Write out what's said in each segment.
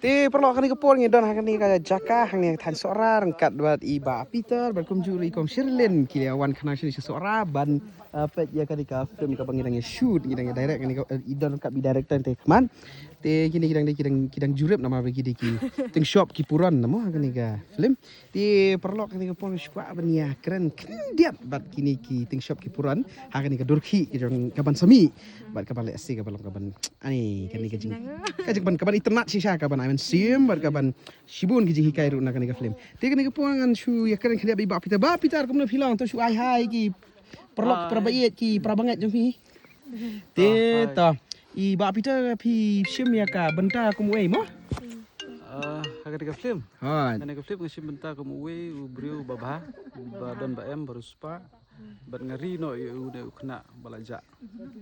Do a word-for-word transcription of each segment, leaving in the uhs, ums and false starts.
Te paralok, ha kane ka por ngi don ha kane ka jaka, ha kane ka thaiñ Sohra, ryngkat bad i Bah Peter bad kumjuh ruh i Kong Sherlyn, ki la wan kane sha Sohra ban, uh, peit ïa kane ka film kaba ngi dang ïa shoot, ngi dang ïa direct, kane ka, eh, i don ryngkat bad i director te khmat. Te kine ki dang, ki dang, ki dang jurip namar ba ki dei ki tyngshop ki puron namar ha kane ka film. Te paralok, ha kane ka por ngi sngewbha ban ïa kren khyndiat bad kine ki tyngshop ki puron ha kane ka dur khih ka jong ka ban sa mih bad ka ban lehse ka ban long ka ban, ani, kane ka jing, ka jing ban, ka ban itynnad shisha, ka ban ai mynsiem bad ka ban shibun ki jinghikai ruh na kane ka film. Te kane ka por ngan shu ïa kren khyndiat bad i Bah Peter. Bah Peter, kumno phi long? To shu ai hi ki paralok, para baieit, ki para bangeit jong phi. Te to, i Bah Peter, phi shim ïa ka bynta kum uei mo? Ah, ha kane ka film. Ha kane ka film nga shim bynta kum uwei u briew ba bha, ba don ba em, ba riewspah. Bad nga ri noh ïa une u khynnah ba la jah.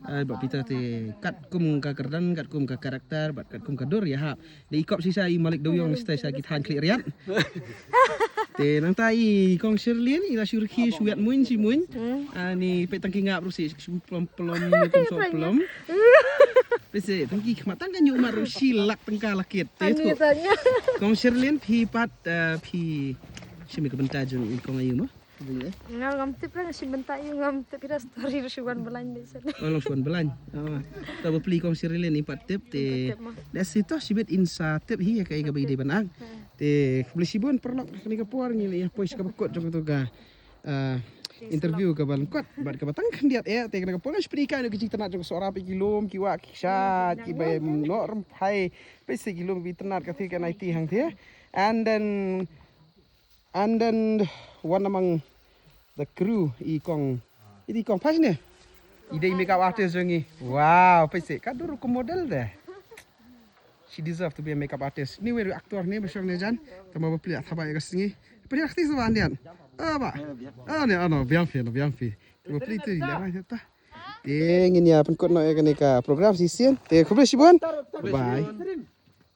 Ai, Bah Peter, te katkum ka kyrdan, katkum ka karakter bad katkum ka dur ïa ha. Dei i kop shisha i Malik Dewiong shisha ki thaiñ Khliehriat. Te nangta i Kong Sherlyn i la shu rkhie shu ïat muin shi muin. Ani peit tang ki ngap ruh shi shu plom plom kum shu plom. Peit shi tang ki khmat tang ka ñiuh mat ruh shi lak tyngka la kit. Te tu. Kong Sherlyn, phi pat, eh, phi shim ïa ka bynta jong i Kong Aïu mo? Nga ngam tip re, nga shim bynta ïa u, ngam tip ïa story ruh shu wan blaiñ de shen. Oh, long shu wan blaiñ. Oh. To bapli Kong Sherlyn i pat tip te. Tip mo. Da shi to shibit in sa tip hi ïa kaei kaba i dei ban act. Te khublei shibun paralok, kane ka por ngi la ïa poi sha kaba kut jong kato ka, ah, interview kaba lyngkot bad kaba tang khyndiat eh. Te kane ka por ngan sa pynïaid noh ki jingtynnad jong ka Sohra, peit ki lum, ki wah, ki kshaid, ki bai noh rymphai, peit shi ki lum, ki tynnad ka thie ka naiti hangthie. And then And then one among the crew, i Kong, i dei Kong Phai ne? I dei makeup artist jong ngi. Wow, peit shi ka dur kum model de. She deserve to be a makeup artist. Ni wei actor ni ba shong ne jan. Tama bapli thaba ïa ka sngi. Pynïaid khati sa ba andian. Ah, ba. Ah, ne, ano, biang phi, ano, biang phi. Tama bapli tu ïa ta. Te ngin ïa pynkut noh ïa kane ka program shisien. Te khublei shibun. Bye.